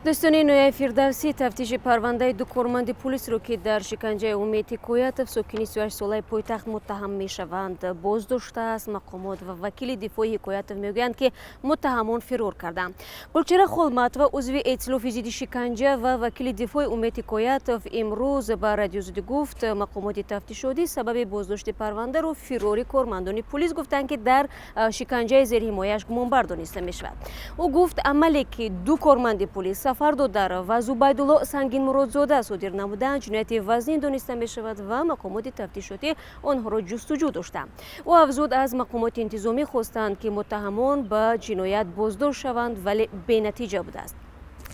Дӯстони ноҳияи Фирдавсӣ тафтиши парвандаи ду корманди пулисро, ки дар шиканҷаи Умед Ҳикоятов, сокини 38-солаи пойтахт, муттаҳам мешаванд, боз доштааст. Мақомот ва вакили дифои Ҳикоятов мегӯянд, ки муттаҳамон фирор карданд. Гулчеҳра Холматова, узви Эътилофи зидди шиканҷа ва вакили дифои Умед Ҳикоятов, имрӯз ба Радиои Озодӣ гуфт, мақомоти тафтишотӣ сабаби боздошти парвандаро фирори кормандони пулис гуфтанд, ки дар шиканҷаи зерҳимояаш гумонбар дониста мешавад. Ӯ гуфт, амале ки ду корманди пулис Сафар Додаров ва Зубайдулло Сангинмуродзода содир намуданд, ҷинояти вазнин дониста мешавад ва мақомоти тафтишотӣ онҳоро ҷустуҷӯ доштанд. Ӯ афзуд, аз мақомоти интизомӣ хостанд, ки муттаҳамон ба ҷиноят боздошт шаванд, вале бенатиҷа будааст.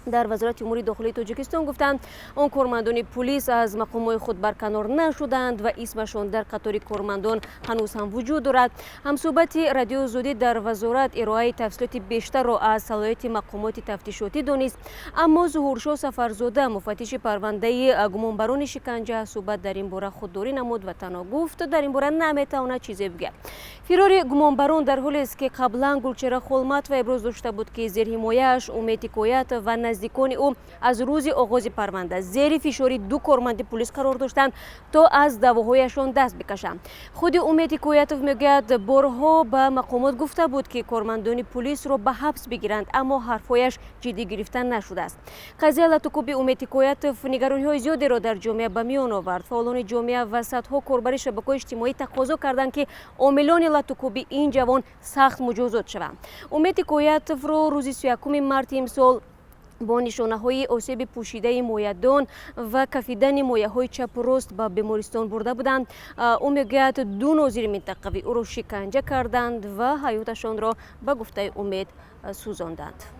Дар Вазорати умури дохилии Тоҷикистон гуфтанд, он кормандони пулис аз мақомҳои худ барканор нашуданд ва исмашон дар қатори кормандон ҳанӯз ҳам вуҷуд дорад. Ҳамсӯҳбати Радиои Озодӣ дар вазорат ироаи тафсилоти бештарро аз салоҳияти мақомоти тафтишотӣ донист, аммо Зуҳуршоҳ Сафарзода, муфаттиши парвандаи гумонбарони шиканҷа, аз суҳбат дар ин бора худдорӣ намуд ва танҳо гуфт, дар ин бора наметавонад чизе бигӯяд. Фирори гумонбарон дар ҳолест, ки қаблан Гулчеҳра Холматова иброз дошта буд, ки зерҳимояаш Умед Ҳикоятов ва наздикони ӯ аз рӯзи оғози парванда зери фишори ду корманди пулис қарор доштанд, то аз даъвоҳояшон даст бикашанд. Худи Умед Ҳикоятов мегӯяд, борҳо ба мақомот гуфта буд, ки кормандони пулисро ба ҳабс бигиранд, аммо ҳарфҳояш ҷиддӣ гирифта нашудааст. Қазияи латукӯби Умед Ҳикоятов нигарониҳои зиёдеро дар ҷомеа ба миён овард. Фаъолони ҷомеа ва садҳо корбари шабакаҳои иҷтимоӣ тақозо карданд, ки омилони латукӯби ин ҷавон сахт муҷозот шаванд. Умед Ҳикоятовро рӯзи 31 марти имсол бо нишонаҳои осеби пӯшидаи моядон ва кафидани мояҳои чапу рост ба бемористон бурда буданд. Ӯ мегӯяд, ду нозири минтақавӣ ӯро шиканҷа карданд ва ҳаёташонро, ба гуфтаи Умед, сӯзонданд.